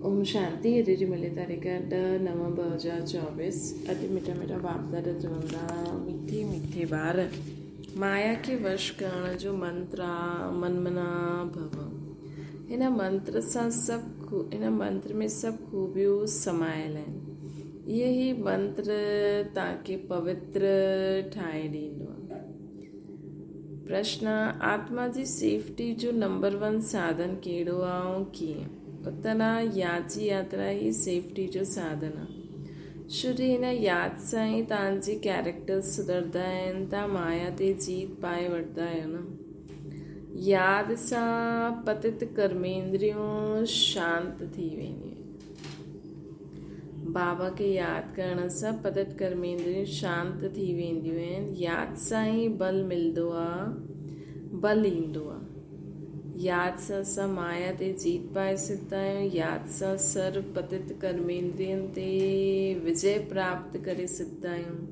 اوم شانتي اڄ جي ملي تاريخ 10 نو 2024 اڄ مٺا مٺا باپ دادا چوندا مٺي مٺي ٻار مايا کي وش ڪرڻ جو منتر آ منمنا ڀو هن منتر سان سڀ هن منتر ۾ سڀ خوبيون سمايل آهن اهي ئي منتر توهان کي پوتر ٺاهي ڏيندو آ. پرشن، آتما جي سيفٽي جو نمبر ون ساڌن ڪهڙو آ ۽ ڪيئن؟ اتر، ياد جي ياترا ئي سيفٽي جو ساڌن آ. ڇو جو هن ياد سان ئي توهان جي ڪيريڪٽرز سڌرندا آهن، توهان مايا تي جيت پائي وٺندا آهيو نه. ياد سان پتت ڪرميندريون شانت ٿي وينديون آهن. بابا کي ياد ڪرڻ سان پتت ڪرميندريون شانت ٿي وينديون آهن. ياد سان ئي بل ملندو آ، بل ايندو آ. ياد سان اسان مايا تي جيت پائي سگهندا آهيون. ياد سان سرو پتت ڪرميندرين تي وجي پراپت ڪري سگهندا آهيون.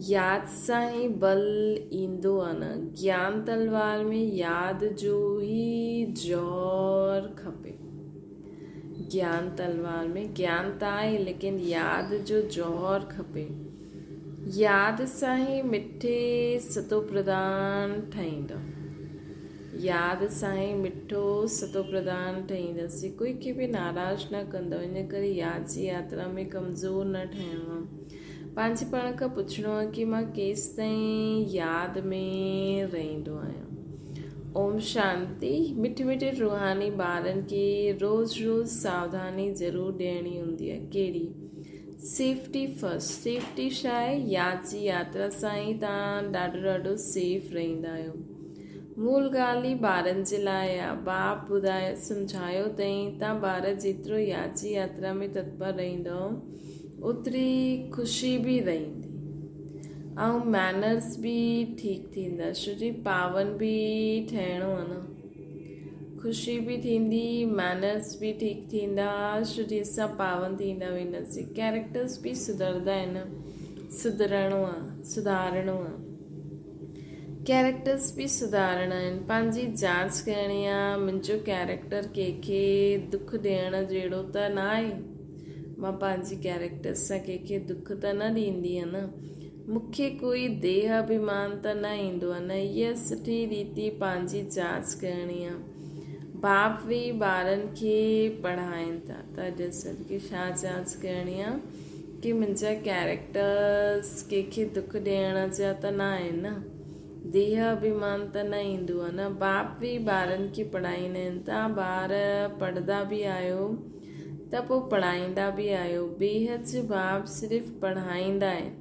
ياد سان ئي بل ايندو آ نه. گيان تلوار ۾ ياد جو ئي جوهر کپي. گيان تلوار ۾ گيان ته آهي ليڪن ياد جو جوهر کپي. ياد سان ئي مٺي ستو پرڌان ٺهيندو. ياد سان ئي مٺو ستو پرڌان ٺهينداسين. ڪوئي کي به ناراض نه ڪندو. ان ڪري ياد جي ياترا ۾ ڪمزور نه ٺهڻو آهي. پنهنجي پاڻ کان پڇڻو آهي ڪي مان ڪيستائين ياد ۾ رهندو آهيان. اوم شانتي مٺي مٺي روحاني ٻارن کي روز روز ساوڌاني ضرور ڏيڻي هوندي آهي ڪهڙي سيفٽي فرسٽ سيفٽي ڇا آهي ياد جي ياترا سان ئي توهان ڏاڍو ڏاڍو سيف رهندا آهيو مول ڳالهه ئي ٻارن جي لاء آهي باپ ٻڌايو سمجهايو اٿئي توهان ٻار جيترو ياد جي ياترا ۾ تتپر رهندؤ اوتري خوشي به رهندي ۽ مينرز به ٺيڪ ٿيندا ڇو جي پاون به ٺهڻو آهي نه خوشي به ٿيندي مينرز به ٺيڪ ٿيندا ڇو جي اسان پاون ٿيندا وينداسين ڪيريڪٽرز به سڌرندا آهن سڌرڻو آهي سڌارڻو آهي ڪيريڪٽرز به سڌارڻا آهن پنهنجي جاچ ڪرڻي آهي منهنجو ڪيريڪٽر ڪنهن کي دک ڏيڻ جهڙو ته نه آهي مان پنهنجي ڪيريڪٽر سان ڪنهن کي دک ته نه ڏيندي آهيان نه. مون کي ڪوئي ديهه اڀيمان ته نه ايندو آهي نه. اها سٺي ريتي پنهنجي جاچ ڪرڻي آهي. باپ ويهي ٻارن کي پڙهائين ٿا ته اڄ اسان کي ڇا جاچ ڪرڻي آهي ڪي منهنجا ڪيريڪٽرز ڪنهن کي دک ڏيڻ جا ته نه آهن نه. ديهه اڀيمان ته نه ايندو آهي نه. باپ ويهي ٻارن کي پڙهائيندا آهن. توهان ٻار پڙهندا به آهيو. ته پوء پڙهائيندا به آهيو. بيحد باب صرف پڙهائيندا آهن.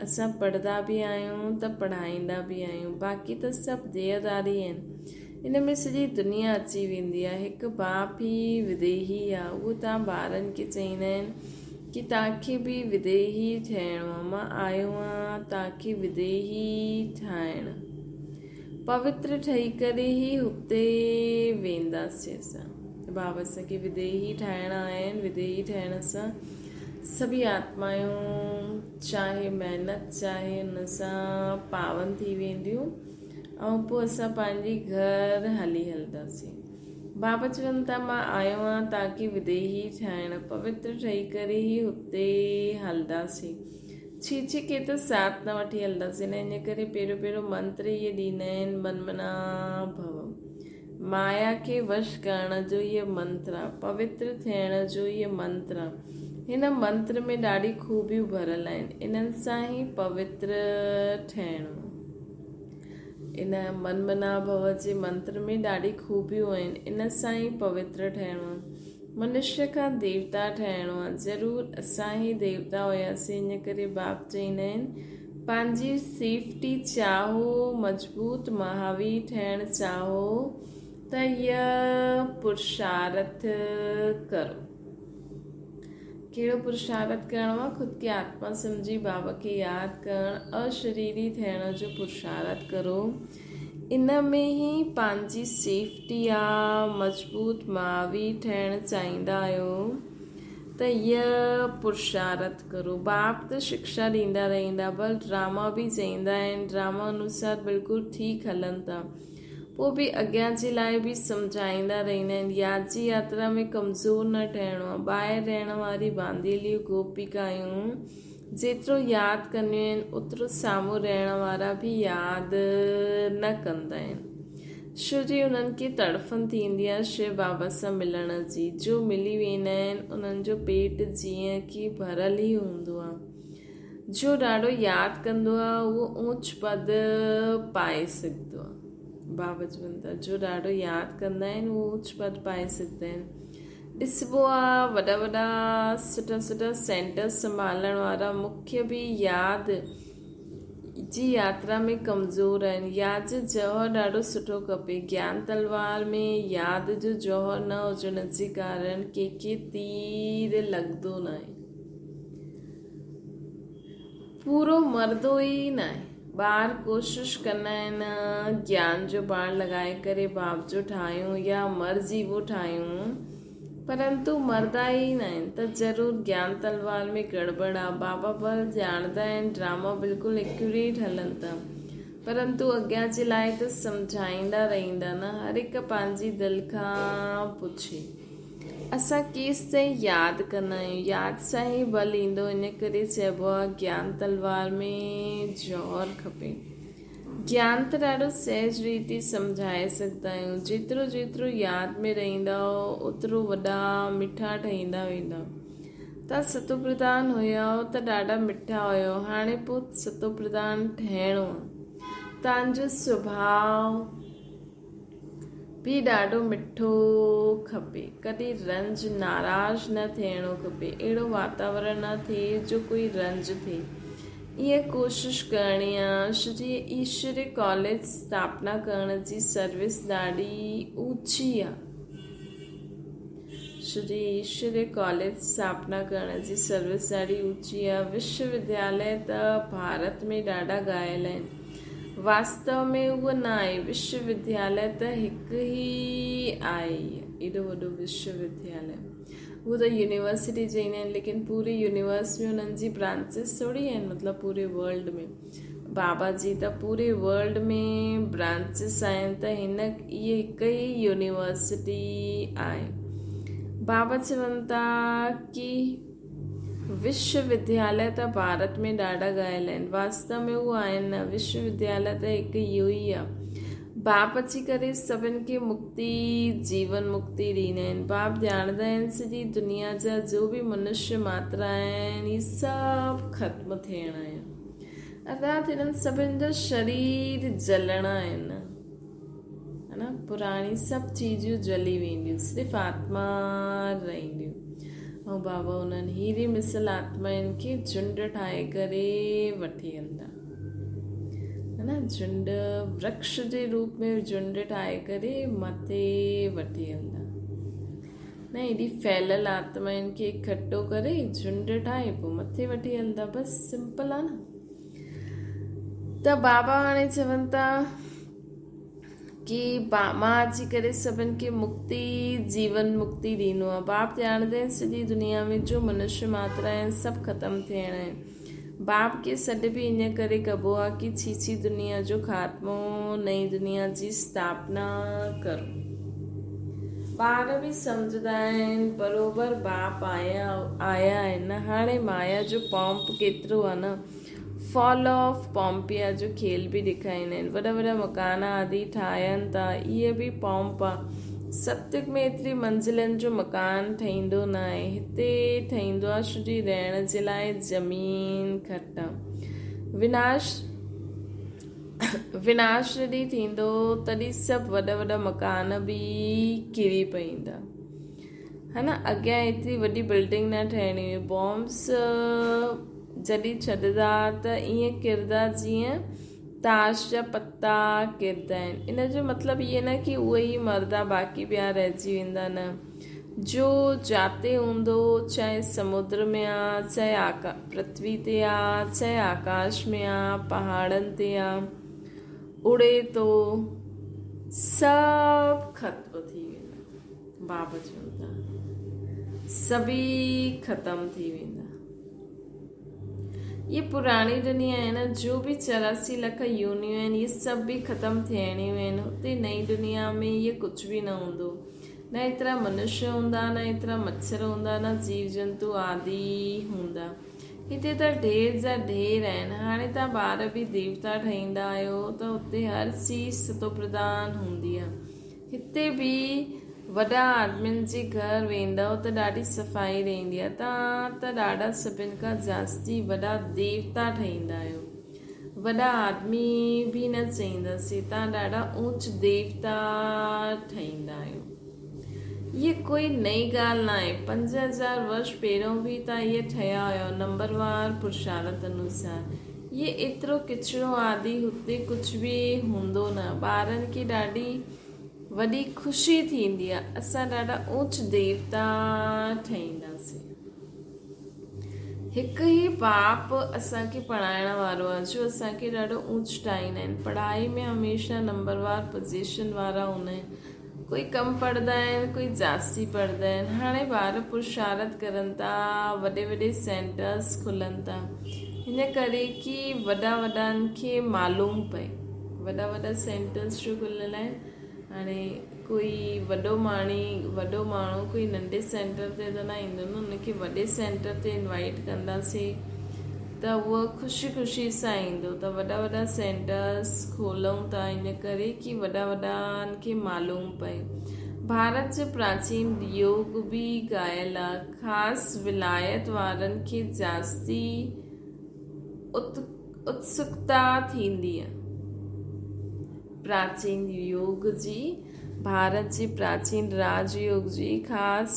اسان پڙهندا به آهيون ته پڙهائيندا به آهيون. باقي ته سڀ ديهداري آهن. ان ۾ سڄي دنيا اچي ويندي آهي. هڪ باپ ئي وديهي آهي. اهو توهان ٻارن کي چئيندا آهن ڪي توهان کي به وديهي ٺهڻو آهي. مان آيو آهيان توهان کي وديهي ٺاهڻ. پوتر ٺهي ڪري ئي هتي وينداسين اسان. بابا اسان کي وديهي ٺاهڻا آهن، وديهي ٺهڻ سان سڀئي آتمائون چاهي محنت چاهي ان سان پاون ٿي وينديون ۽ پوء اسان پنهنجي گهر هلي هلنداسين. بابا چون ٿا مان آيو آهيان توهان کي وديهي ٺاهڻ، پوتر ٺهي ڪري ئي هتي هلنداسين. ڇي ڇي کي ته ساٿ نه وٺي هلنداسين ان ڪري پهريون پهريون منتر اهي ڏيندا آهن منمنا ڀو. مايا کي وش ڪرڻ جو هيء منتر آ، پوتر ٿيڻ جو هيء منتر آ. هن منتر ۾ ڏاڍي خوبيون ڀريل آهن. انهن سان ئي پوتر ٺهڻو. ان منمنا ڀو جي منتر ۾ ڏاڍي خوبيون آهن. ان سان ئي پوتر ٺهڻو آ. منشيء کان ديوتا ٺهڻو آ. ضرور اسان ئي ديوتا هياسين ان ڪري باپ چئيندا آهن پنهنجي سيفٽي چاهو مضبوط مهاوير ٺهڻ چاهو ته هيء پرشارٿ ڪرو. ڪهڙو پرشارٿ ڪرڻو آ؟ خود کي آتما سمجهي بابا کي ياد ڪرڻ اشريري ٿيڻ جو پرشارٿ ڪرو. ان ۾ ئي پنهنجي سيفٽي آ. مضبوط مهاوير ٺهڻ چاهيندا آهيو ته هيء پرشارٿ ڪرو. باپ ته شڪشا ڏيندا رهندا ڀل ڊراما به چئيندا آهن. ڊراما انوسار بلڪل ٺيڪ هلن ٿا. پوء به اڳيان جي لاء به سمجهائيندا رهندا آهن. ياد جي ياترا ۾ ڪمزور نه ٺهڻو آهي. ٻاهر رهڻ واري بانديليون گوپيڪايون جيترو ياد ڪنديون آهن، اوترو سامهون رهڻ وارا به ياد نه ڪندا آهن. شو جي انهن کي تڙڦن ٿيندي آهي شو بابا سان ملڻ جي. جو ملي ويندا آهن، انهن جو پيٽ جيئن ڪي ڀريل ئي هوندو آهي. جو ڏاڍو ياد ڪندو آهي، اهو اوچ پد پائي سگهندو آهي. بابا چون ٿا، جو ڏاڍو ياد ڪندا آهن، اهو اوچ پد پائي سگهندا آهن. ڏسبو آ وڏا وڏا سٺا سٺا سينٽر سنڀالڻ وارا مکيه به ياد جي ياترا ۾ ڪمزور آهن. ياد جو جوهر ڏاڍو سٺو کپي. گيان تلوار ۾ ياد جو جوهر نه هجڻ جي ڪارڻ ڪنهن کي تير لڳندو ناهي. پورو مردو ئي ناهي. ٻار ڪوشش ڪندا آهن گيان جو ٻاڻ لڳائي ڪري باپ جو ٺاهيون يا مرجيوو ٺاهيون پرنتو مردا ئي ناهن ته ضرور گيان تلوار ۾ گڙٻڙ آ. بابا ڀل ڄاڻندا آهن ڊراما بلڪل ايڪيوريٽ هلن ٿا پرنتو اڳيان جي لاء ته سمجهائيندا رهندا نه هر هڪ پنهنجي دل کان پڇي. اسان ڪيستائين ياد ڪندا آهيون. ياد سان ئي ٻل ايندو ان ڪري چئبو آهي گيان تلوار ۾ جوهر کپي. گيان ته ڏاڍو سهج ريتي سمجهائي سگهندا آهيون. جيترو جيترو ياد ۾ رهندؤ اوترو وڏا مٺا ٺهيندا ويندؤ. تان ستوپرڌان هيؤ ته ڏاڍا مٺا هيؤ هاڻي پوء ستوپرڌان ٺهڻو آهي. تان جو سڀاء. به ڏاڍو مٺو کپي. ڪڏهن رنج، ناراض، نه ٿيڻو کپي. اهڙو واتاورڻ نه ٿئي جو ڪوئي رنج ٿئي. اها ڪوشش ڪرڻي آ شري ايشوري ڪاليج اسٿاپنا ڪرڻ جي سروس ڏاڍي اوچي آ. شري ايشوري ڪاليج اسٿاپنا ڪرڻ جي سروس ڏاڍي اوچي آ. وشو ودياليه ته ڀارت ۾ ڏاڍا ڳايل آهن. واستو ۾ اهو نه آهي. وشو ودياليه ته هڪ ئي آهي. ايڏو وڏو وشو ودياليه. اهو ته يونيورسٽي چئيندا آهن ليڪن پوري يونيورس ۾ انهن جي برانچز ٿوري آهن مطلب پوري ورلڊ ۾ بابا جي ته پوري ورلڊ ۾ برانچز آهن ته هن اهي هڪ ئي يونيورسٽي آهي. بابا چون ٿا ڪي وشو ودياليه ته ڀارت ۾ ڏاڍا ڳايل آهن. واستو ۾ اهو آهن نه. وشو ودياليه ته هڪ اهو ئي آهي. باپ اچي ڪري سڀن کي مڪتي، جيون مڪتي ڏيندا آهن. باپ ڄاڻندا آهن سڄي دنيا جا جو به منشيه ماتر آهن اهي سڀ ختم ٿيڻا آهن. ارٿات هنن سڀن جا شرير جلڻا آهن. ها نه پراڻي سڀ چيزون جلي وينديون صرف آتما رهنديون ۽ بابا انهن هيري مثل آتمائن کي جهنڊ ٺاهي ڪري وٺي هلندا ها نه جهنڊ ورڪش جي روپ ۾ جهنڊ ٺاهي ڪري مٿي وٺي هلندا نه ايڏي ڦهليل آتمائن کي اڪٺو ڪري جهنڊ ٺاهي پوء مٿي وٺي هلندا بس سمپل آ نه ته بابا هاڻي چون ٿا ڪي مان اچي ڪري سڀن کي مڪتي جيون مڪتي ڏيندو آهيان باپ ڄاڻندي آهن سڄي دنيا ۾ جو منشي ماتر آهن سڀ ختم ٿيڻا آهن باپ کي سڏ به ان ڪري ڪبو آهي ڪي ڇي ڇي دنيا جو خاتمو نئين دنيا جي اسٿاپنا ڪرو ٻار به سمجهندا آهن بروبر باپ آيا آيا آهن هاڻي مايا جو پمپ ڪيترو آهي نه فال آف پومپيا جو کيل به ڏيکاريندا آهن. وڏا وڏا مڪان آدي ٺاهين ٿا. اهي به پومپ آ. ستيگ ۾ ايتري منزلن جو مڪان ٺهيندو ناهي. هتي ٺهيندو آ ڇو جي رهڻ جي لاء زمين گهٽ آ. وناش وناش جڏهن ٿيندو تڏهن سڀ وڏا وڏا مڪان به ڪري پئيندا. ها نه اڳيان ايتري وڏي بلڊنگ نه ٺهڻي هئي. بامس جڏهن ڇڏدا ته ائين ڪردا جيئن تاش جا پتا ڪردا آهن. ان جو مطلب اهي نه ڪي اهي ئي مردا باقي ٻيا رهجي ويندا نه. جو جاتي هوندو چاهي سمنڊ ۾ آ چاهي آڪا پرٿوي تي آ چاهي آڪاش ۾ آ پهاڙن تي آ اڙي ٿو سڀ ختم ٿي ويندا. باب چون ٿا سڀئي ختم ٿي ويندا. اهي پراڻي دنيا آهي نه، جو به 84 لک يونيون آهن، اهي سڀ به ختم ٿيڻيون آهن. هتي نئين دنيا ۾ اهي ڪجهه به نه هوندو. نه ايترا منشيه هوندا، نه ايترا مڇر هوندا، نه جيو جنتو آدي هوندا. هتي ته ڍير جا ڍير آهن. هاڻي توهان ٻار به ديوتا ٺهيندا آهيو ته هتي هر چيز ستوپرڌان هوندي آهي. هتي به وڏا آدمين جي گهر ويندؤ ته ڏاڍي صفائي رهندي آهي. توهان ته ڏاڍا سڀن کان جاستي وڏا ديوتا ٺهيندا آهيو. وڏا آدمي به نه چئينداسين، توهان ڏاڍا اوچ ديوتا ٺهيندا آهيو. هيء ڪوئي نئين ڳالهه ناهي. 5000 ورش پهريون به توهان ائين ٺهيا هيؤ، نمبروار پرشارت انوسار. هيء ايترو ڪچرو آدي هتي ڪجهه به هوندو نه. ٻارن کي ڏاڍي وڏي خوشي ٿيندي آهي. اسان ڏاڍا اوچ ديوتا ٺهينداسين. هڪ هي باپ اسان کي پڙهائڻ وارو آهي جو اسان کي ڏاڍو اوچ ٺاهيندا آهن. پڙهائي ۾ هميشه نمبروار پوزيشن وارا هوندا آهن. ڪوئي ڪم پڙهندا آهن ڪوئي جاستي پڙهندا آهن. هاڻي ٻار پرشارت ڪرن ٿا، وڏي وڏي سينٽرس کلن ٿا. ان ڪري ڪي وڏا وڏن کي معلوم پئي. وڏا وڏا سينٽرس جو کليل آهن. هاڻي ڪوئي وڏو ماڻي وڏو ماڻهو ڪوئي ننڍي سينٽر تي ته نه ايندو نه ان کي وڏي سينٽر تي انوائيٽ ڪنداسين ته اهو خوشي خوشي سان ايندو ته وڏا وڏا سينٽرس کولون ٿا ان ڪري ڪي وڏا وڏا کي معلوم پئي. ڀارت جو پراچين يوگ به ڳايل آ خاص ولايت وارن کي جاستي اتسڪتا ٿيندي آ. پراچين يوگ جي، ڀارت جي پراچين راج يوگ جي خاص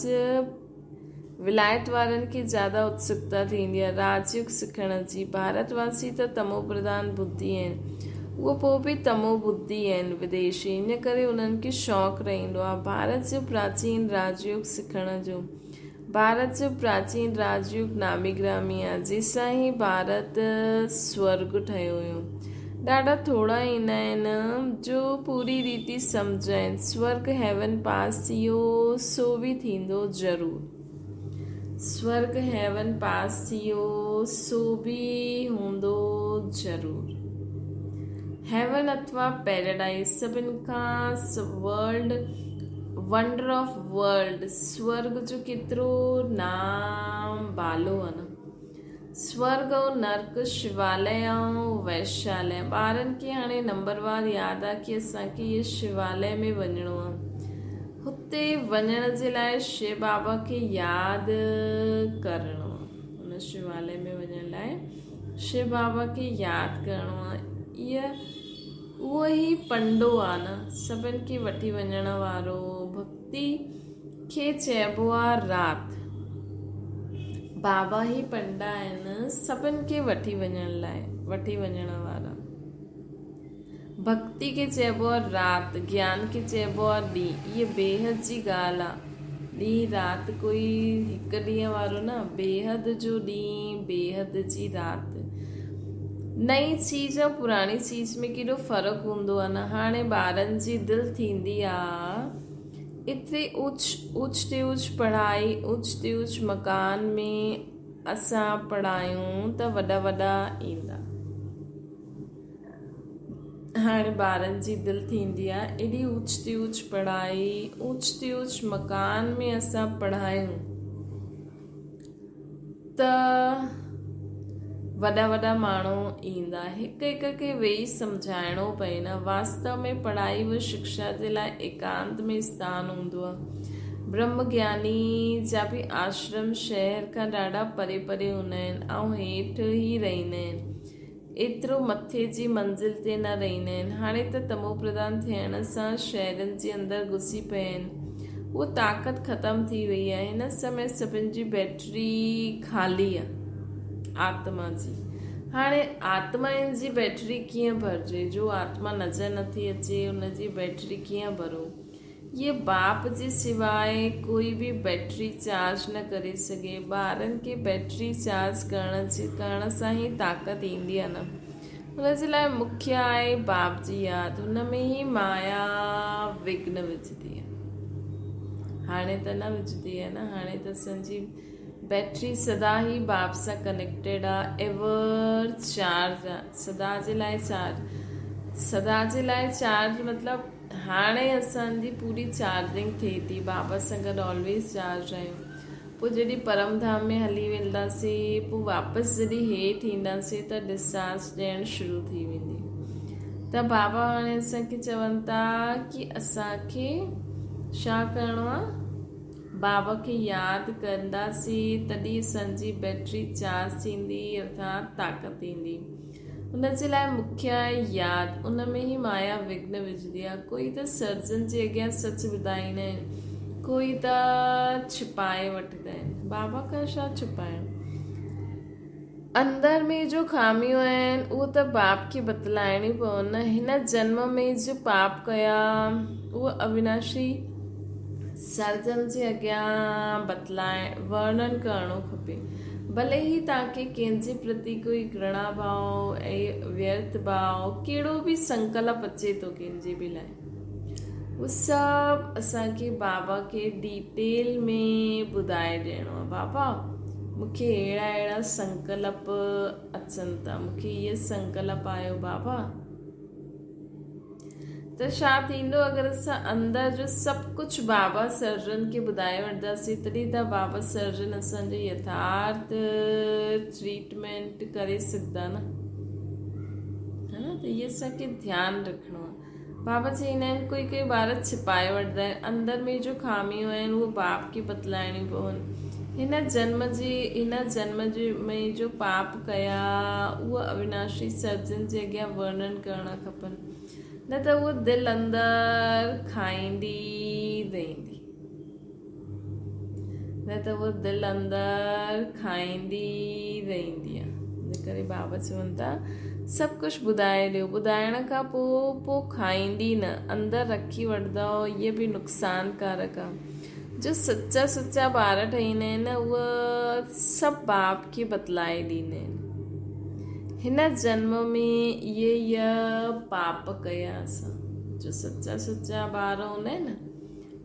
ولايت وارن کي زياده اتسڪتا ٿيندي آهي راج يوگ سکڻ جي. ڀارت واسي ته تمو پرڌان ٻڌي آهن. اهو پوء به تمو ٻڌي آهن وديشي ان ڪري انهن کي شوق رهندو آهي ڀارت جو پراچين راج يوگ سکڻ جو. ڀارت جو پراچين راج يگ نامي گرامي آ، جنهن سان هي ڀارت سورڳ ٺهيو هيو. ڏاڍا ٿورا ايندا آهن جو پوري ريتي سمجهائين. سورڳ هيون پاس ٿي ويو سو به ٿيندو ضرور. سورڳ هيون پاس ٿي ويو سو به هوندو ضرور. هيون اٿوا پيراڊائيز سڀن کان ورلڊ ونڊر آف ورلڊ سورڳ جو ڪيترو نام بالو آ نه. سورڳ ۽ نرڪ، شوالئه ۽ ويشالئه. ٻارن کي هاڻي نمبروار ياد آ ڪي اسان کي اهي شوالئه ۾ وڃڻو آ. هتي وڃڻ جي لاء شو بابا کي ياد ڪرڻو آ. ان شوالئه ۾ وڃڻ لاء شو بابا کي ياد ڪرڻو آ. اهي اهو ئي پنڊو آ نه سڀن کي وٺي وڃڻ وارو. ڀڳتي کي چئبو آ رات. بابا ئي پنڊا آهن سڀن کي وٺي وڃڻ لاء وٺي وڃڻ وارا. ڀڳتي کي چئبو آ رات، گيان کي چئبو آ ڏينهن. اهي بيحد جي ڳالهه آ. ڏينهن رات ڪوئي هڪ ڏينهن وارو نه، بيحد جو ڏينهن، بيحد جي رات. نئين چيز ۽ پراڻي چيز ۾ ڪيڏو فرق هوندو آ نه. هاڻي ٻارن جي دل ٿيندي آ ايتري اوچ اوچ تي اوچ پڙهائي، اوچ تي اوچ مڪان ۾ اسان پڙهايون ته وڏا وڏا ايندا. هاڻي ٻارن جي دل ٿيندي آ ايڏي اوچ تي اوچ پڙهائي، اوچ تي اوچ مڪان ۾ اسان پڙهايون ته وڏا وڏا ماڻهو ايندا. هڪ هڪ کي ويهي سمجهائڻو پئي نه. واستو ۾ پڙهائي و شڪشا جي لاء ايڪانت ۾ اسٿان هوندو آ. برهم گياني جا به آشرم شهر کان ڏاڍا پري پري هوندا آهن ۽ هيٺ ئي رهندا آهن. ايترو مٿي جي منزل تي نه رهندا آهن. هاڻي ته تمو پرڌان ٿيڻ سان شهرن جي اندر گهسي پيا آهن. اهو طاقت ختم ٿي وئي آهي. هن سمي سڀن جي بيٽري خالي آهي. آتما جي. هاڻي آتمائن جي بيٽري ڪيئن ڀرجي؟ جو آتما نظر نٿي اچي ان جي بيٽري ڪيئن ڀرون؟ اهي باپ جي سواء ڪوئي به بيٽري چارج نه ڪري سگهي. ٻارن کي بيٽري چارج ڪرڻ جي ڪرڻ سان ئي طاقت ايندي آهي نه. ان جي لاء مکيه آهي باپ جي ياد. هن ۾ ئي مايا وگهن وجهندي آهي. هاڻي ته نه وجهندي آهي نه. هاڻي ته اسان جي بيٽري سدا ئي باب سان ڪنيڪٽيڊ آ، ايور چارج آ، سدا جي لاء چارج، سدا جي لاء چارج مطلب هاڻي اسان جي پوري چارجنگ ٿئي ٿي، بابا سان گڏ آلويز چارج آهيون. پوء جڏهن پرم ڌام ۾ هلي وينداسين، پوء واپس جڏهن هيٺ اينداسين ته ڊسچارج ڏيڻ شروع ٿي ويندي. ته بابا هاڻي اسان کي چون ٿا ڪي اسان کي ڇا ڪرڻو آ؟ بابا کي ياد ڪنداسين تڏهن اسان جي بيٽري چارج ٿيندي ارٿات طاقت ايندي. ان جي لاء مکيه آهي ياد، ان ۾ ئي مايا وگهن وجهندي آهي. ڪوئي ته سرجن جي اڳيان سچ ٻڌائيندا آهن، ڪوئي ته ڇپائي وٺندا آهن. بابا کان ڇا ڇپائڻ؟ اندر ۾ جو خاميون آهن، اهو ته باپ کي بتلائڻيون پون نه. هن جنم ۾ جو پاپ ڪيا، اهو اويناشي سرجن جي اڳيان بتلائڻ، ورڻن ڪرڻو کپي. ڀلي ئي توهان کي ڪنهن جي پرتي ڪوئي گهرڻا ڀاء ۽ ويرٿ ڀاء ڪهڙو به سنڪلپ اچي ٿو ڪنهن جي به لاء اهو سڀ اسان کي بابا کي ڊيٽيل ۾ ٻڌائي ڏيڻو آهي بابا مون کي اهڙا اهڙا سنڪلپ اچن ٿا مون کي اهي سنڪلپ آيو بابا ته ڇا ٿيندو اگر اسان اندر جو سڀ ڪجهه بابا سرجن کي ٻڌائي وٺنداسين تڏهن ته بابا سرجن اسان جو يٿارٿ ٽريٽمينٽ ڪري سگهندا نه ها نه ته اهي اسان کي ڌيان رکڻو آهي بابا چئيندا آهن ڪوئي ڪوئي ٻار ڇپائي وٺندا آهن اندر ۾ جو خاميون آهن اهو باپ کي بتلائڻيون پون هن جنم جي هن جنم جي ۾ جو پاپ ڪيا اهو اويناشي سرجن جي اڳيان ورڻن ڪرڻا کپن نه ته اهو دل اندر کائيندي رهندي. نه ته اهو دل اندر کائيندي رهندي آهي. ان ڪري بابا چون ٿا سڀ ڪجهه ٻڌائي ڏيو. ٻڌائڻ کان پوء پوء کائيندي نه، اندر رکي وٺندؤ اهي به نقصانڪارڪ آهي. جو سچا سچا ٻار ٺهيندا آهن اهي سڀ باپ کي بتلائي ڏيندا آهن. هن جنم ۾ اهي اهي پاپ ڪيا اسان. جو سچا سچا ٻار هوندا آهن نه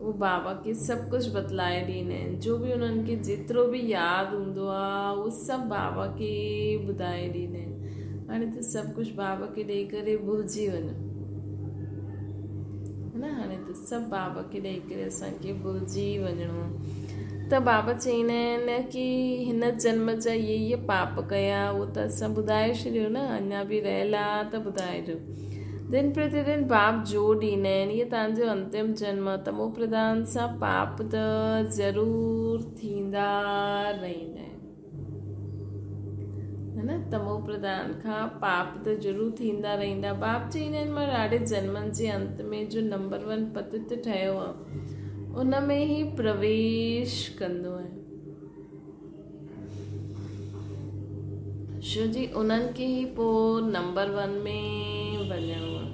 اهي بابا کي سڀ ڪجهه بتلائي ڏيندا آهن. جو به انهن کي جيترو به ياد هوندو آهي اهو سڀ بابا کي ٻڌائي ڏيندا آهن. هاڻي ته سڀ ڪجهه بابا کي ڏيئي ڪري ڀلجي وڃو. نه هاڻي ته سڀ بابا کي ڏئي ڪري اسان کي ڀلجي وڃڻو ته بابا چئيندا آهن ڪي هن جنم جا اهي اهي پاپ ڪيا اهو ته اسان ٻڌائي ڇڏيو نه اڃا به رهيل آ ته ٻڌائجو دن پرتي دن باپ زور ڏيندا آهن اهي تان جو انتم جنم آ تمو پرڌان سان پاپ ته ضرور ٿيندا رهندا آهن نه تمو پرڌان کان پاپ ته ضرور ٿيندا رهندا. باپ چئيندا آهن مان ڏاڍي جنمن جي انت ۾ جو نمبر ون پتت ٺهيو آهيان ان ۾ ئي پرويش ڪندو آهيان. ڇو جي انهن کي ئي پوء نمبر ون ۾ وڃڻو آهي.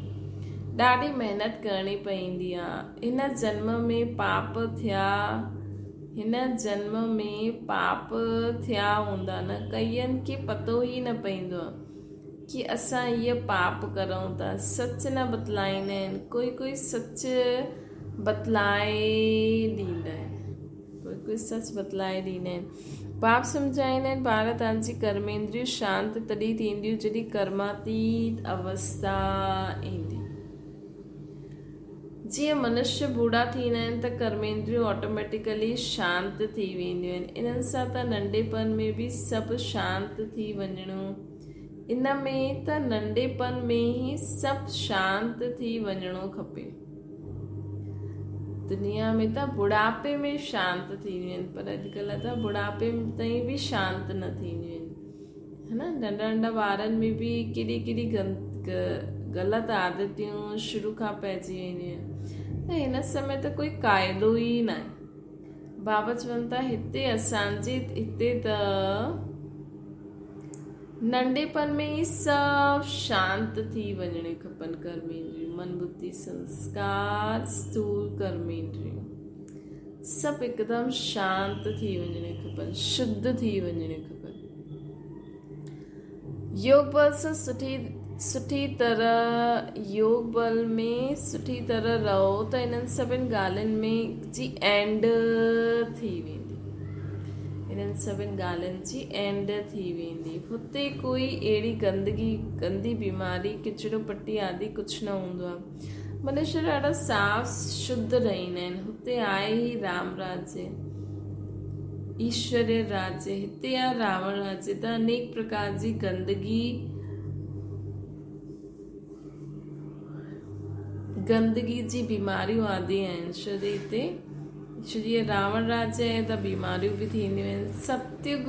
ڏاڍي محنت ڪرڻي پوندي آهي. هن جنم ۾ پاپ ٿيا هن جنم ۾ پاپ ٿيا هوندا نه ڪئين کي پتو ئي نه پئيندو آ ڪي اسان هيء پاپ ڪرون ٿا سچ نه بتلائيندا آهن ڪوئي ڪوئي سچ بتلائي ڏيندا آهن ڪوئي ڪوئي سچ بتلائي ڏيندا آهن پاپ سمجهائيندا آهن پاڻ تان جي ڪرميندريون شانت تڏهن ٿينديون جڏهن ڪرماتيت اوستا ايندي. جيئن منشيه ٻوڙا ٿيندا آهن ته ڪرميندريون آٽوميٽيڪلي شانت ٿي وينديون آهن. انهن سان ته ننڍپڻ ۾ به سڀ شانت ٿي وڃڻو. ان ۾ ته ننڍپڻ ۾ ئي سڀ شانت ٿي وڃڻو کپي. دنيا ۾ ته ٻڍاپي ۾ شانت ٿينديون آهن پر اڄڪلهه ته ٻڍاپي تائين به شانت نه ٿينديون آهن. ها نه ننڍا ننڍا ٻارن ۾ به ڪيڏي ڪيڏي غلط عادتيون شروع کان پئجي وينديون آهن ته هن سمي ته ڪوئي قاعدو ئي نه آهي بابا چون ٿا هتي اسانجي هتي ته ننڍپڻ ۾ ئي سڀ شانت ٿي وڃڻيون کپن ڪرميندريون من ٻڌي سنسڪار اسٿول ڪرميندريون سڀ هڪدم شانت ٿي وڃڻيون کپن، شڌ ٿي وڃڻيون کپن. يوگ بل سان سٺي سٺي طرح يوگ بل ۾ سٺي طرح رهو ته انهن سڀن ڳالهين ۾ جي اينڊ ٿي ويندي. انهن سڀن ڳالهين جي اينڊ ٿي ويندي. هتي ڪوئي اهڙي گندگي، گندي بيماري، ڪچرو پٽي آدي ڪجهه نه هوندو آهي. منشي ڏاڍا صاف شڌ رهندا آهن. هتي آهي ئي رام راجيه، ايشوريه راجيه، هتي آهي راوڻ راجيه ته انيڪ پرڪار جي گندگي، گندگي جي بيماريون آدي آهن ڇو جو هتي ڇو جو هي راوڻ راجيه آهي ته بيماريون به ٿينديون آهن ستيگ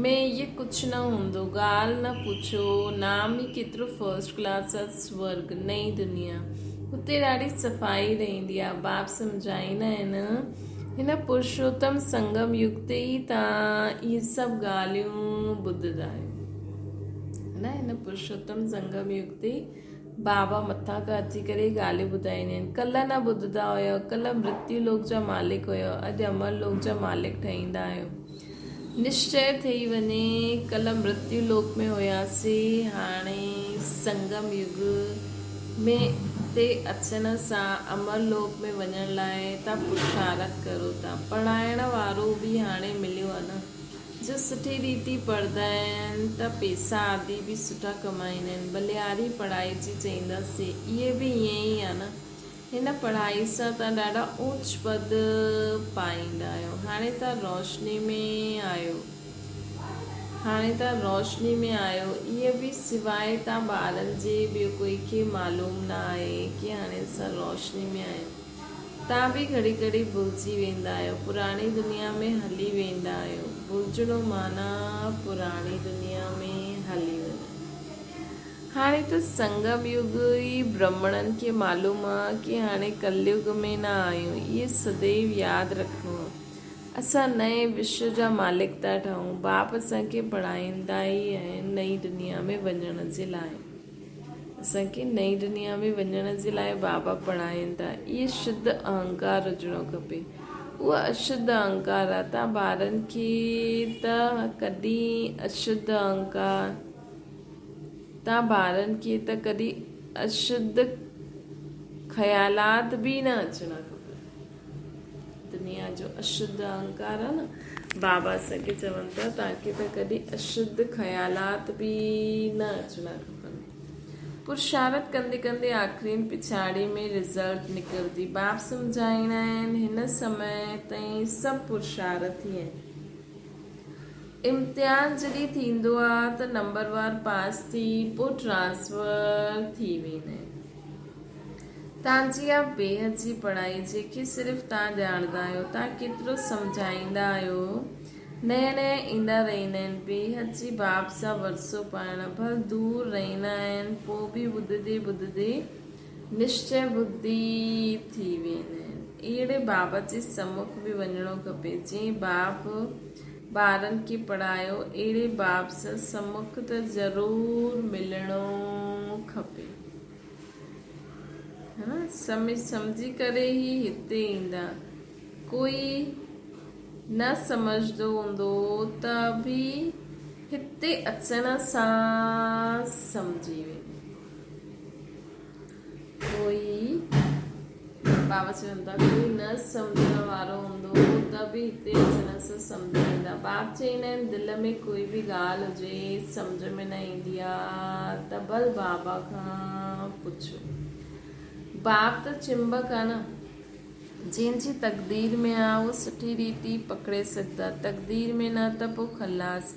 ۾ اهي ڪجهه نه هوندو ڳالهه نه پڇو نام ئي ڪيترو فرسٽ ڪلاس آهي سورگ نئين دنيا هتي ڏاڍي صفائي رهندي آهي باپ سمجهائيندا آهن هن پرشوتم سنگم يگ تي ئي تان اهي سڀ ڳالهيون ٻڌندا آهيو نه هن پرشوتم سنگم يگ تي بابا مٿان کان اچي ڪري ڳالهيون ٻڌائيندا آهن. ڪلهه نه ٻڌندا هيو، ڪلهه مرتيو لوڪ جا مالڪ هيو، اڄ امر لوڪ جا مالڪ ٺهيندا آهيو. نشچي ٿي وڃي، ڪلهه مرتيو لوڪ ۾ هياسين، هاڻي سنگم يگ ۾ تي اچڻ سان امر لوڪ ۾ وڃڻ لاء ٿا پرشارٿ ڪرو ٿا. پڙهائڻ وارو به هاڻي مليو آهي نه. جو سٺي ريتي پڙهندا آهن ته پيسا آدي به سٺا ڪمائيندا آهن. ٻلهياري پڙهائي جي چئينداسين اهي به ائين ئي آهي نه. هن پڙهائي سان توهان ڏاڍا اوچ پد پائيندا آهيو. هاڻي توهان روشني ۾ آهيو. هاڻي توهان روشني ۾ آهيو. اهي به سواء توهان ٻارن جي ٻيو ڪوئي کي معلوم نه آهي ڪي هاڻي اسان روشني ۾ آهيون. تان به گهڙي گهڙي ڀلجي ويندا آهيو. پراڻي دنيا ۾ هلي ويندا آهيو. ڀلجڻو معنيٰ پراڻي دنيا ۾ هلي وڃڻ. هاڻي ته سنگم يگ ئي برهمڻن کي معلوم آ ڪي هاڻي ڪليگ ۾ نه آهيون. اهي سديو ياد رکڻو آ. اسان نئين وشو جا مالڪ ٿا ٺهون. باپ اسان کي پڙهائيندا ئي آهن نئين دنيا ۾ وڃڻ جي لاء. اسان کي نئين دنيا ۾ وڃڻ جي لاء بابا پڙهائين ٿا. اهي شڌ اهنڪار هجڻو کپي. اهو اشڌ اهنڪار آهي. تان ٻارن کي ته ڪڏهن اشڌ اهنڪار تان ٻارن کي ته ڪڏهن اشڌ خيالات به نه اچڻا کپن. دنيا جو اشڌ اهنڪار آهي نه. بابا اسان کي چون ٿا توهان کي ته ڪڏهن اشڌ خيالات به نه اچڻا کپن. پرشارت ڪندي ڪندي آخرين پڇاڙي ۾ رزلٽ نڪرندي. باپ سمجهائيندا آهن هن سمي تائين سڀ پرشارت ئي آهن. امتحان جڏهن ٿيندو آهي ته نمبروار پاس ٿي پوء ٽرانسفر ٿي ويندا آهن. تان جي اها بيحد جي پڙهائي جيڪي صرف تان ڄاڻندا آهيو، تان ڪيترو سمجهائيندا آهيو، نئين نئين ايندا رهندا آهن، بيحد جي باب سان ورثو پائڻ، ڀل دور رهندا آهن، پوء به ٻڌندي ٻڌندي نشچي ٻڌي ٿي ويندا آهن. اهڙي باب جي سمک به وڃڻو کپي، جنهن باب ٻارن کي پڙهايو، اهڙي باب سان سمک ته ضرور ملڻو کپي. ها سمجھ سمجھي ڪري ئي هتي ايندا. ڪوئي نه سمجھندو هوندو ته به هتي اچڻ سان سمجھي ويندو. ڪوئي بابا چون ٿا ڪوئي نه سمجھڻ وارو هوندو ته به هتي اچڻ سان سمجھي ويندا. باپ چئيندا آهن دل ۾ ڪوئي به ڳالهه هجي سمجھ ۾ نه ايندي آ ته ڀل بابا کان پڇو. باپ ته چمبڪ آ نه. جنهن جي تقدير ۾ آ اهو سٺي ريت ئي پڪڙي سگهندا. تقدير ۾ نه ته پوء خلاص.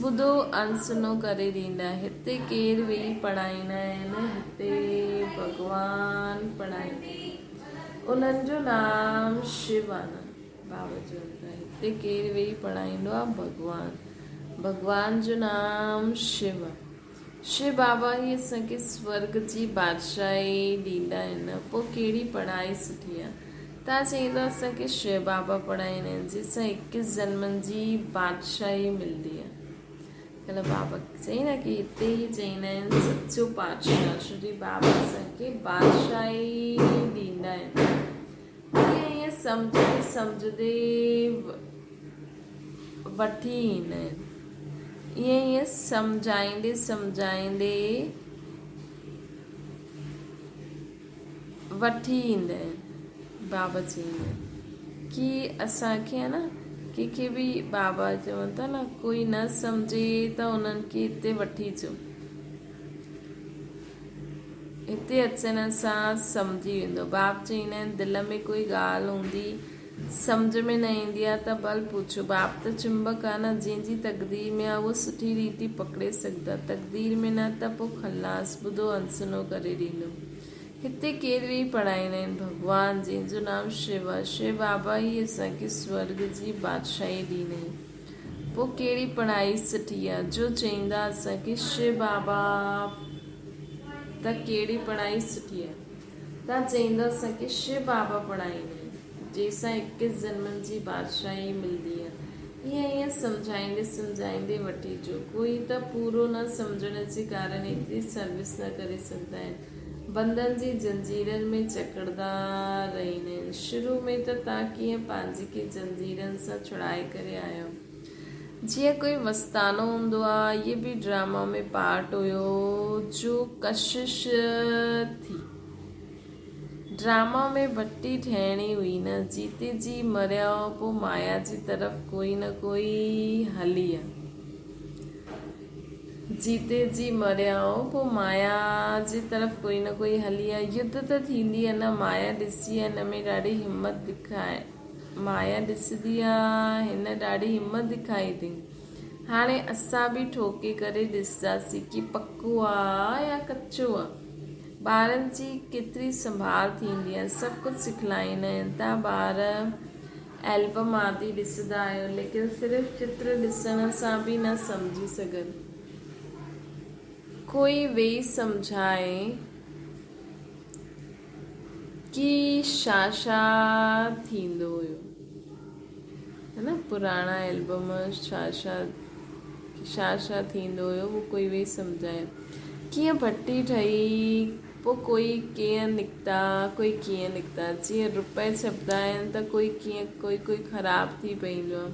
ٻڌو اڻسنو ڪري ڏيندا. هتي ڪير ويهي پڙهائيندا آهن، هتي ڀڳوان پڙهائيندا آهن. انهن جو نام شو آهي نه. بابا چون ٿا هتي ڪير ويهي پڙهائيندو آهي؟ ڀڳوان. ڀڳوان جو نام شو آهي. شو بابا ئي اسان کي سورڳ جي بادشاهي ڏيندا آهن، پوء ڪهڙي پڙهائي سٺي آهي؟ توهان چئيندؤ اسان کي شو بابا پڙهائيندا آهن، جنهن سان ايڪيس جنمن جي بادشاهي ملندي آهي. ڪلهه بابا چئي نه ڪي هتي ئي چئيندا آهن سچو بادشاهه، شري بابا اسان کي بادشاهي ڏيندا آهن. ائين ائين سمجهندي سمجهندي وٺي ايندا آهن. ائين ائين سمجهائيندي سمجهائيندي وٺي ايندا آهن. بابا چئيندا آهن ڪي اسان کي آهي نه. ڪنهن کي به بابا چون ٿا نه ڪوئي نه سمجهي ته انهن کي هتي وٺي اچو. هتي اچڻ سان سمجهي ويندو. باپ چئيندا آهن دل ۾ ڪوئي ڳالهه هوندي سمجهه ۾ نه ايندي آهي ته ڀل پڇو. باپ ته چمبڪ آهي نه جنهن جي تقدير ۾ آهي اهو سٺي ريتي پڪڙي سگهندو آهي. تقدير ۾ نه ته پوء خلاص ٻڌو انسنو ڪري ڏيندو. هتي ڪير ويهي پڙهائيندا آهن؟ ڀڳوان، جنهن جو نام شو آهي. شو بابا ئي اسان کي سورڳ جي بادشاهي ڏيندائين. پوء ڪهڙي پڙهائي سٺي آهي؟ جو چئيندا اسان کي شو بابا ته ڪهڙي پڙهائي سٺي آهي؟ تان چئيندا اسان کي شو بابا پڙهائيندا آهن، جنهن سان اڪيس جنمن جي بادشاهي ملندي آهي. ائين ائين سمجهائيندي سمجهائيندي وٺي جو ڪوئي ته پورو نه سمجهڻ جي ڪارڻ ايتري سروس نه ڪري سگهندا آهن. بندن جي زنجيرن ۾ جڪڙدا رهيندا آهن. شروع ۾ ته تان ڪيئن پنهنجي کي زنجيرن سان ڇڙائي ڪري آيا. جيئن ڪوئي مستانو هوندو آ. اهي به ڊراما ۾ پارٽ هيو جو ڪشش ٿي. ڊراما ۾ ڀٽي ٺهڻي هئي نه. جيتي جي مريا پو مايا جي طرف ڪوئي نه ڪوئي هلي آ. جيتي جي مريا پو مايا جي طرف ڪوئي نه ڪوئي هلي آ. يڌ ته ٿيندي آ نه. مايا ڏسي هن ۾ ڏاڍي همت دکائي. مايا ڏسندي آ هن ڏاڍي همت ڏکائي اٿئي. هاڻي اسان به ٺوڪي ڪري ڏسنداسين ڪي پڪو آ يا ڪچو آ. ٻارن جي ڪيتري سنڀال ٿيندي آ. سڀ ڪجهه سکلائيندا آهن. تان ٻار البم آدي ڏسندا آهيو ليڪن صرف چتر ڏسڻ سان به نه سمجهي سگهن. ڪوئي ويهي سمجهائي. ڪي ڇا ڇا ٿيندو هيو هي نه پراڻا البم ڇا ڇا ڇا ڇا ٿيندو هيو اهو ڪوئي ويهي سمجهائي ڪيئن ڀٽي ٺهي پوء ڪوئي ڪيئن نڪتا ڪوئي ڪيئن نڪتا جيئن روپئي ڇپدا آهن ته ڪوئي ڪيئن ڪوئي ڪوئي خراب ٿي پئيندو آهي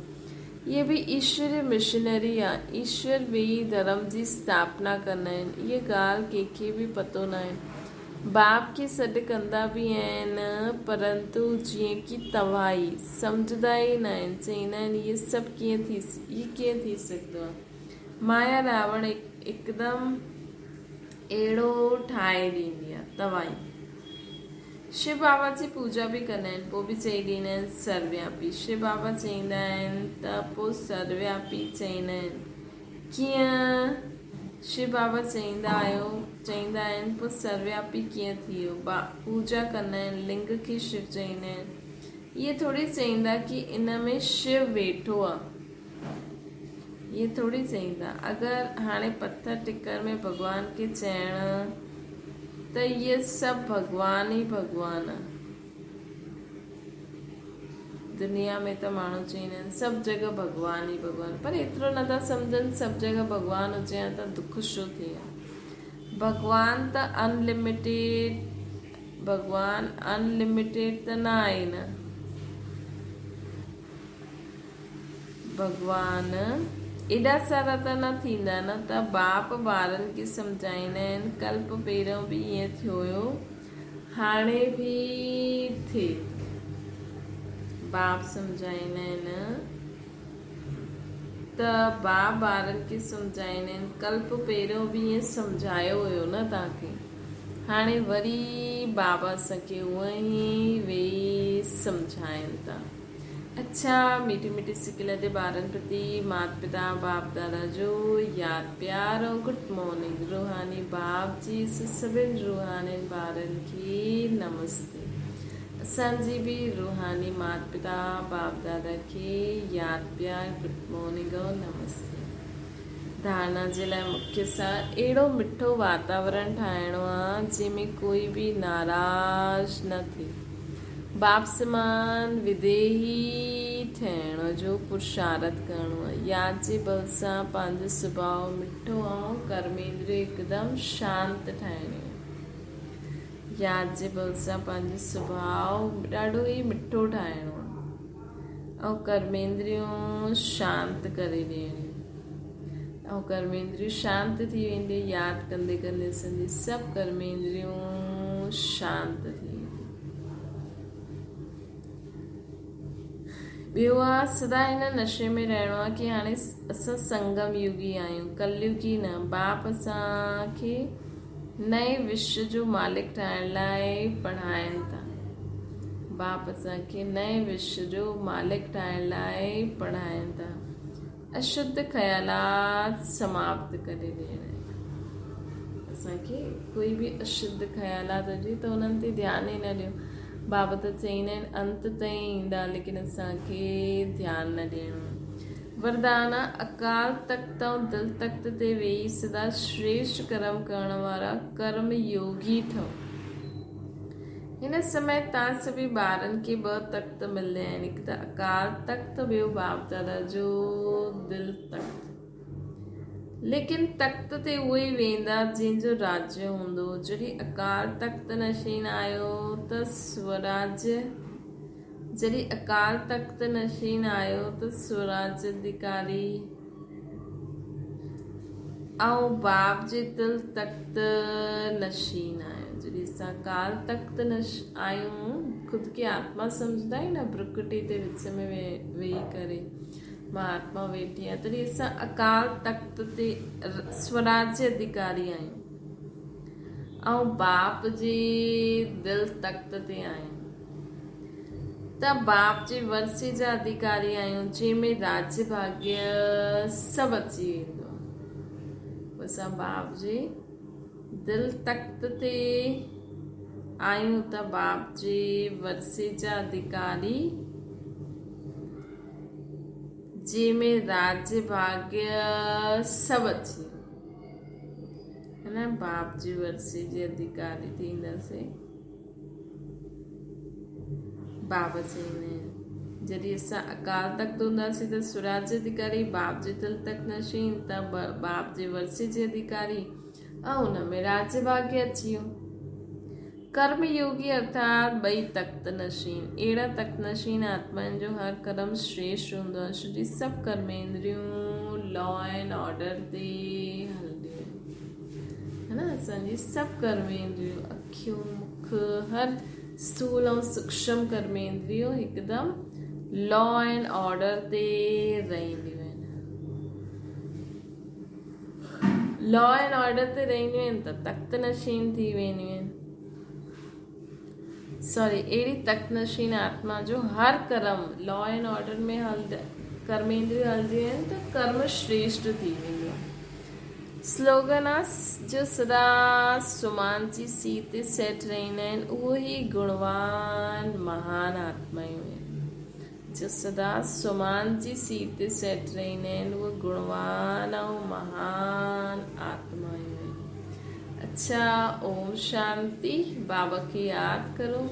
اهي به ايشوري مشنري آهي ايشور ويهي ڌرم جي اسٿاپنا ڪندا آهن اهي ڳالهه ڪنهن کي به پتو ناهي باپ کي سڏ ڪندا به آهن پرنتو جيئن ڪي توائي سمجهندا ئي ناهن چئيندا آهن اهي سڀ ڪيئن ٿي هي ڪيئن ٿي سگهندو آهي مايا راوڻ هڪدم اهڙو ٺاهي ڏيندي آهي توائي شو بابا جي پوڄا به ڪندا آهن پوء به چئي ڏيندا آهن سروياپي شو بابا چئيندا آهن ته پوء سروياپي چئيندا آهن ڪيئن شو بابا چئيندا آهيو چئيندا آهن پوء سروياپي ڪيئن ٿي ويو با پوڄا ڪندا آهن لنگ کي شو چئيندا آهن اهي ٿوري چئيندا ڪي ان ۾ شو ويٺو آ اهي ٿوري چئيندا اگر هاڻي پٿر ٽڪر ۾ ڀڳوان کي چئڻ ته اهي سڀ ڀڳوان ئي ڀڳوان آ دنيا ۾ ته ماڻهو چئيندا آهن سڀ جڳهه ڀڳوان ئي ڀڳوان پر ايترو نٿا سمجهن سڀ جڳهه ڀڳوان هجي ها ته دک ڇو ٿئي ها ڀڳوان ته انلميٽيڊ ڀڳوان انلميٽيڊ ته نه آهي نه ڀڳوان ايڏا سارا ته نه ٿيندا نه ته باپ ٻارن کي سمجهائيندا آهن ڪلپ پهريون به ائين ٿيو هيو هاڻي به ٿئي ٿو. باپ سمجهائيندا آهن ته باپ ٻارن کي سمجهائيندا آهن ڪلپ پهريون به ائين سمجهايو هيو نه توهان کي هاڻي وري بابا اسان کي اونئن ئي ويهي سمجهائين ٿا. اڇا ميٺي ميٺي سڪيلڌي ٻارن پرتي مات پتا باپ دادا جو ياد پيار ۽ گڊ مارننگ روحاني باپ جي سڀن روحانين ٻارن کي نمستي اسان جي به روحاني مات پتا باپ دادا کي ياد پيار گڊ مارننگ ۽ نمستي ڌارنا جي لاء مکيه سان اهڙو مٺو واتاورڻ ٺاهڻو آ جنهن ۾ ڪوئي به ناراض نه ٿئي. باپ سمان وديهي ٺهڻ جو پرشارٿ ڪرڻو آهي. ياد جي بل سان پنهنجو سڀاء مٺو ۽ ڪرميندريون هڪدم شانت ٺاهڻيون آهن. ياد جي بل سان پنهنجو سڀاء ڏاڍو ئي مٺو ٺاهڻو آهي ۽ ڪرميندريون شانت ڪري ڏيڻيون ۽ ڪرميندريون شانت ٿي وينديون ياد ڪندي ڪندي اسان جي سڀ ڪرميندريون شانت ٿي وينديون. ٻيو آ سدا هن نشي ۾ رهڻو آ ڪي هاڻي اسان سنگم يوگي آهيون ڪليوگي نه. باپ اسان کي نئين وشو جو مالڪ ٺاهڻ لاء پڙهائين ٿا. باپ اسان کي نئين وشو جو مالڪ ٺاهڻ لاء پڙهائين ٿا. اشڌ خيالات سماپت ڪري ڏيڻ آهن. اسان کي ڪوئي به اشڌ خيالات هجي ته انهن تي ڌيان ئي نه ڏيو. بابا ته چئيندا آهن انت تائين ايندا ليڪن اسان کي ڌيان نه ڏيڻو آهي. وردان، اڪال تخت ۽ دل تخت تي ويهي سدا شريشٽ ڪرم ڪرڻ وارا ڪرم يوگي ٺهو. هن سمي تان سڀئي ٻارن کي ٻه تخت مليا آهن، هڪ ته اڪال تخت ٻيو باپ دادا جو دل تخت. ليڪن تخت تي اهي ئي ويندا جنهن جو راجيه هوندو. جڏهن اڪال تخت نشين آيو ته سوراجيه جڏهن اڪال تخت نشين آيو ته سوراج اڌيڪاري ۽ باب جي دل تخت نشين آيو. جڏهن اسان اڪال تخت نش آهيون خود کي آتما سمجهندا آهيون نه برڪٽي تي وچ ۾ ويهي ڪري مان آتما ويٺي آهيان تڏهن اسان اڪال تخت تي سوراج اڌيڪاري آهيون ۽ باپ جي دل تخت تي آهيون. ته باپ جي ورثي جا اڌيڪاري آهيون، جنهن ۾ راڄ ڀاڳيه سڀ اچي ويندو آهي. اسان باپ جي دل تخت تي آهيون ته باپ جي ورثي جا اڌيڪاري، جنهن ۾ راڄ ڀاڳيه سڀ اچي ويندو آهي. باپ جي ورثي جي اڌيڪاري ٿينداسين. باب چئيندا آهن. جڏهن اسان اڪال تخت هونداسين ته سوراج جي اڌيڪاري، باب جي دل تخت نشين ته باب جي ورثي جي اڌيڪاري ۽ ان ۾ راج ڀاڳي اچي ويو. ڪرم يوگي ارٿات ٻئي تخت نشين. اهڙا تخت نشين آتمائن جو هر ڪرم شريشٽ هوندو آهي، ڇو جي سڀ ڪرميندريون لا اينڊ آرڊر تي هلنديون آهن. ها نه اسان جي سڀ ڪرميندريون اکيون مک هر اسٿول ۽ سوڪشم ڪرميندريون هڪدم لا اينڊ آرڊر تي رهنديون آهن. لا اينڊ آرڊر تي رهنديون آهن ته تخت نشين ٿي وينديون آهن. سوري اهڙي تخت نشين آتما جو هر ڪرم لا اينڊ آرڊر ۾ هلد ڪرميندريون هلنديون آهن ته ڪرم شريشٽ ٿي ويندو آهي. سلوگن آ جو سدا سمان جي سيٽ تي سيٽ رهندا آهن اهو ئي گڻوان مهان آتمائون آهن. جو سدا سمان جي سيٽ تي سيٽ رهندا آهن اهي گڻوان ۽ مهان آتمائون آهن. اڇا اوم شانتي بابا کي ياد ڪرو.